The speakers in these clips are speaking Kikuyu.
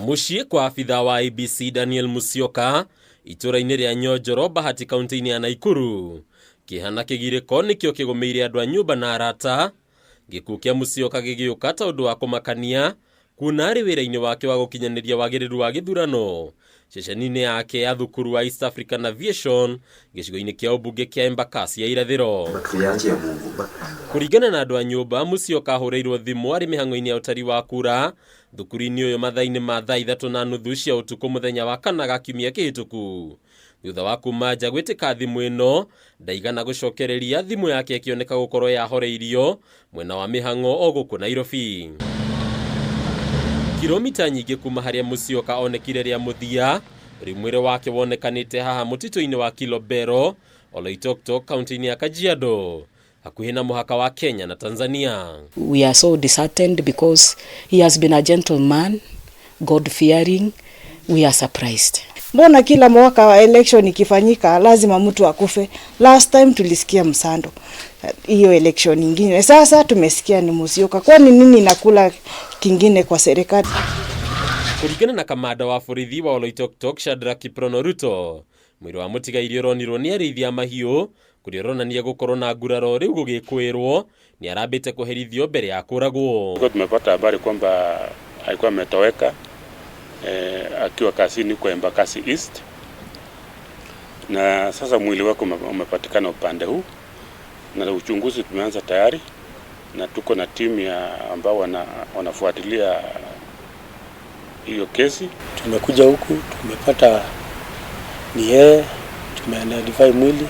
Mũciĩ kwa abitha wa IEBC Daniel Musyoka itũra-inĩ rĩa Nyonjoro, Bahati, kaunti-inĩ ya Naikuru. Kĩeha na kĩgirĩko nĩkĩo kĩgũmĩire andũ a nyũmba na arata. Gĩkuũ kĩa Musyoka gĩgĩũka ta ũndũ wa kũmakania kuona arĩ wĩra-inĩ wake wa gũkinyanĩria wagĩrĩru wa gĩthurano ceceni-inĩ yake ya thukuru wa East African Aviation gĩcigo-inĩ kĩa ũmbunge kĩa Embakasi ya irathĩro. Kũringana na andũ a nyũmba, Musyoka ahũrĩirwo thimũ arĩ mĩhang'o-inĩ ya ũtari wa kura thukuru-inĩ ũyũ mathaa-inĩ ma thaa 3:30 cia ũtukũ mũthenya wa kana ga kiumia kĩhĩtũku. Thutha wa kuma nja gwĩtĩka thimũ ĩno, ndaigana gũcokereria thimũ yake ĩkĩoneka gũkorwo yahoreirio mwena wa mĩhang'o o gũkũ Nairobi. Kilomita nyingĩ kuma harĩa Musyoka onekire rĩa mũthia, rĩu mwĩrĩ wake wonekanĩte haha mũtitũ-inĩ wa Kilobero, Oloitoktok, kaunti-inĩ ya Kajiado, hakuhĩ na mũhaka wa Kenya na Tanzania. We are so disheartened because he has been a gentleman, God fearing. We are surprised. Mbona kila mwaka election ikifanyika lazima mtu akufe? Last time tulisikia Msando, hiyo election nyingine. Sasa tumesikia ni Musyoka. Kwani nini nakula kingine kwa serikali? Kũringana na kamanda wa borithi wa Oloitoktok Shadrack Kiprono Ruto, mwĩrĩ wa mũtigairĩ ũronirwo nĩ arĩithi a mahiũ kũrĩa ũronania gũkorwo na nguraro rĩu gũgĩkwĩrwo nĩ arambĩte kũherithio mbere ya kũragwo. Tumepata habari kwamba alikuwa ametoweka akiwa kazini kwa Embakasi East, na sasa mwili wake umepatikana upande huu, na uchunguzi tumeanza tayari, na tuko na timu ya ambao wanafuatilia hiyo kesi. Tumekuja huku tumepata ni yeye, tumeidentify mwili,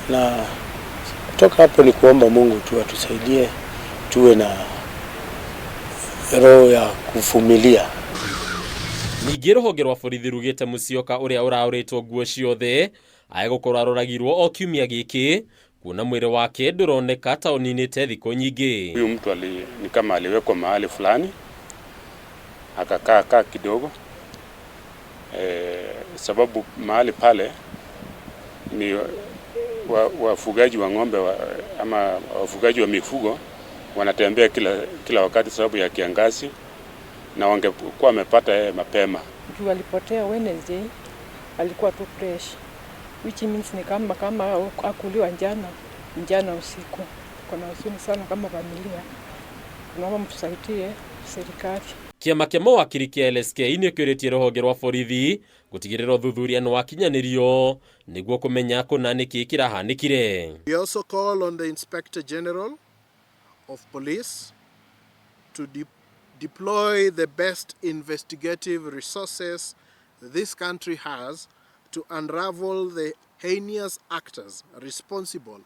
na kutoka hapo ni kuomba Mungu tu atusaidie tuwe na roho ya kuvumilia. Ningĩ rũhonge rwa borithi rugĩte Musyoka ũrĩa ũraũrĩtwo nguo ciothe agũkorwo aroragirwo o kiumia gĩkĩ kuona mwĩrĩ wake ndũroneka taũni-inĩ thikũ nyingĩ. Huyu mtu ni kama aliwekwa mahali fulani akakaa kaa kidogo, sababu mahali pale ni wafugaji wa ng'ombe ama wafugaji wa mifugo wanatembea kila wakati sababu ya kiangazi, na wangekuwa wamepata yeye mapema. Juu alipotea Wednesday alikuwa tu fresh, which means ni kama akuliwa njana usiku. Kuna huzuni sana kama familia, tunaomba mtusaidie serikali. Kĩama kĩa mawakiri kĩa LSK nĩ kĩũrĩtie rũhonge rwa borithi gũtigĩrĩra ũthuthuria nĩ wakinyanĩrio nĩguo kũmenya kũna nĩkĩ kĩrahanĩkire. We also call on the Inspector General of Police to deploy the best investigative resources this country has to unravel the heinous actors responsible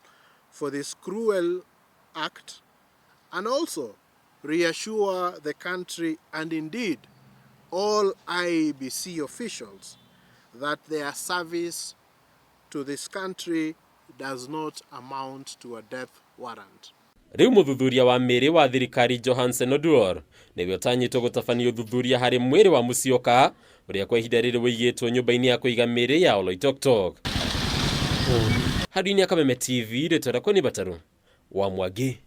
for this cruel act, and also reassure the country and indeed all IEBC officials that their service to this country does not amount to a death warrant. Rĩu mũthuthuria wa mĩĩrĩ wa thirikari Johansen Oduor nĩwe ũtanyĩtwo gũtabania ũthuthuria harĩ mwĩrĩ wa Musyoka ũrĩa kwa ihinda rĩrĩ wĩigĩtwo nyũmba-inĩ ya kũiga mĩĩrĩ ya Oloitoktok. Handũ-inĩ ya Kameme TV, rĩtwa rĩakwa nĩ Bataru wa Mwangi.